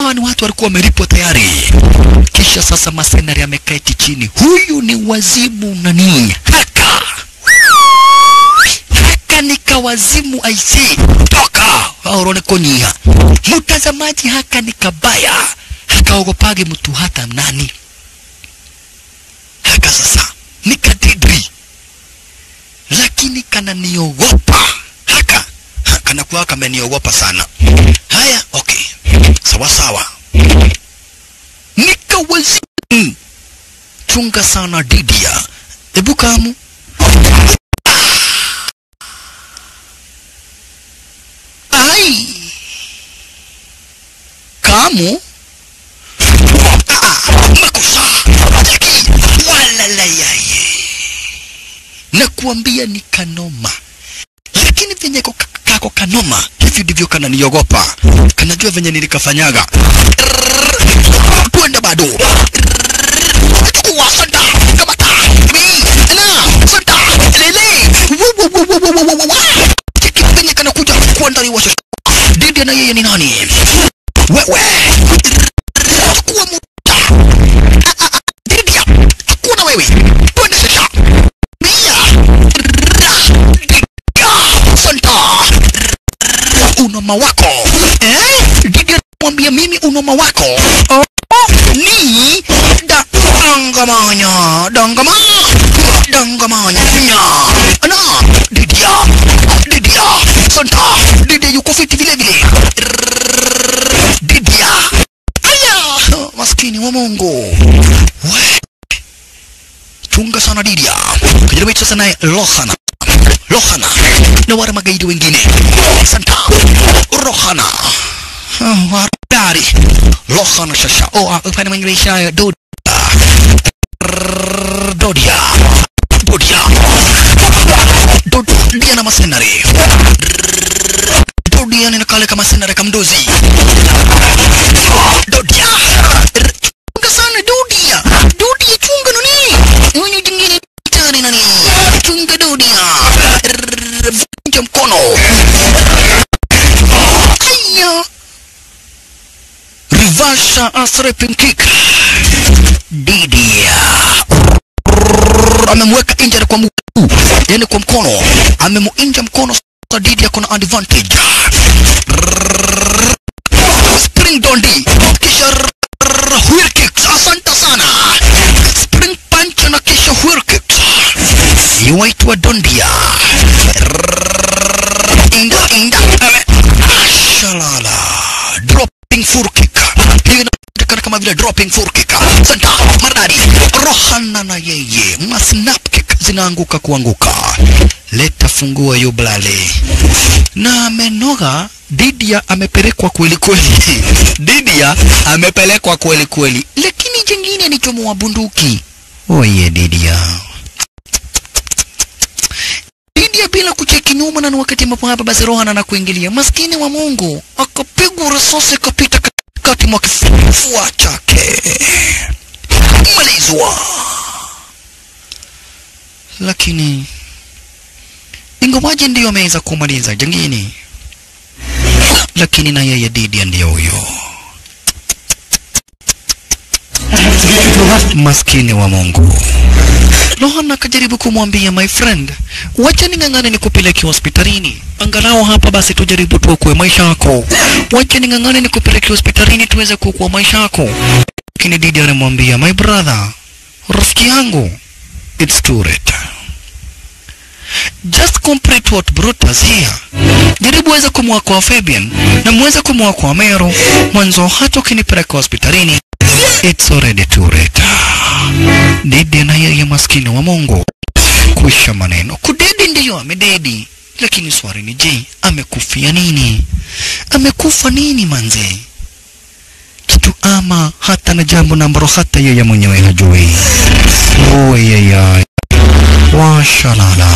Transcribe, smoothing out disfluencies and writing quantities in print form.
Hawa ni watu walikuwa wamelipwa tayari. Kisha sasa masenari ameketi chini. Huyu ni wazimu nani? Haka. Haka ni kawazimu aisi. Toka. Aurone konia. Mtazamaji, haka ni kabaya. Hakaogopage mtu hata nani. Haka sasa ni kadidri. Lakini kana niogopa. Haka. Kana kuwa kameniogopa sana. Haya, okay. Sawa sawa. Nikawazimu. Chunga sana Didia. Ebu kamu. Ai. Kamu. Makosa. Jaki. Walalayaye. Nakuambia ni kanoma. Lakini venye kako kanoma, hivi ndivyo kananiogopa. Kanajua venye nilikafanyaga. Tuende bado. Chukua santa. Kamata. Mi. Na. Santa. Lele. Cheki venye kanakuja kuandaliwa. Didi na yeye ni nani? Wewe. Chukua muta. Didi. Hakuna wewe. Tuende sasa. Mia. Santa. Unoma wako. Eh? Didi mwambia mimi unoma wako. Oh, ni da dangamanya dangama dangamanya nya na Didia Didia Santa Didia yuko fiti vile vile Didia. Aya, maskini wa Mungu. We chunga sana Didia. Kujaribu sasa naye Rohana. Rohana na wale magaidi wengine. Santa Rohana. Warari Rohana shasha. Oh, upande mwingine isha Dodia. Dodia. Dodia. Dodia na masenari. Dodia ni nakale kama senare kamdozi. Dodia. Chunga sana Dodia. Dodia chunga nani? Huyu jingine tani nani? Chunga Dodia. Vunja mkono. Aya. Reverse asreping kick. Didia amemweka injury kwa mguu, yani kwa mkono. Amemuinja mkono. Sasa Didia kuna advantage. Spring dondi kisha wheel kicks. Asante sana. Spring punch na kisha wheel kicks. Yuaitwa Dondia. Inda inda. Shalala. Dropping full kick. Hiyo inaonekana kama vile dropping full kick. Santa maridadi. Rohana na yeye ma snap kick zinaanguka kuanguka. Leta fungua yublale. Na amenoga. Didia amepelekwa kweli kweli. Didia amepelekwa kweli kweli. Lakini jingine ni chomoa bunduki. Oye Didia. Didia bila kucheki nyuma, na wakati ambapo hapa basi Rohana anakuingilia. Maskini wa Mungu akapigwa risasi kapita katikati mwa kifua chake. Malizwa. Lakini ingawaje ndiyo ameweza kumaliza jingine, lakini na yeye Didia ndiyo huyo. Maskini wa Mungu. Rohana akajaribu kumwambia, my friend, wacha ning'ang'ane nikupeleke hospitalini. Angalau hapa basi tujaribu tuokoe maisha yako. Wacha ning'ang'ane nikupeleke hospitalini tuweze kuokoa maisha yako. Lakini Didia anamwambia, my brother, rafiki yangu, it's too late. Just complete what brought us here. Jaribu weza kumwokoa Fabian na muweze kumwokoa Mero. Mwanzo hata ukinipeleka hospitalini, it's already too late. Didi na yeye maskini wa Mungu. Kuisha maneno. Kudedi ndiyo amededi. Lakini swali ni je, amekufia nini? Amekufa nini manze? Kitu ama hata na jambo na ambalo hata yeye mwenyewe hajui. Oh yeye. Washalala.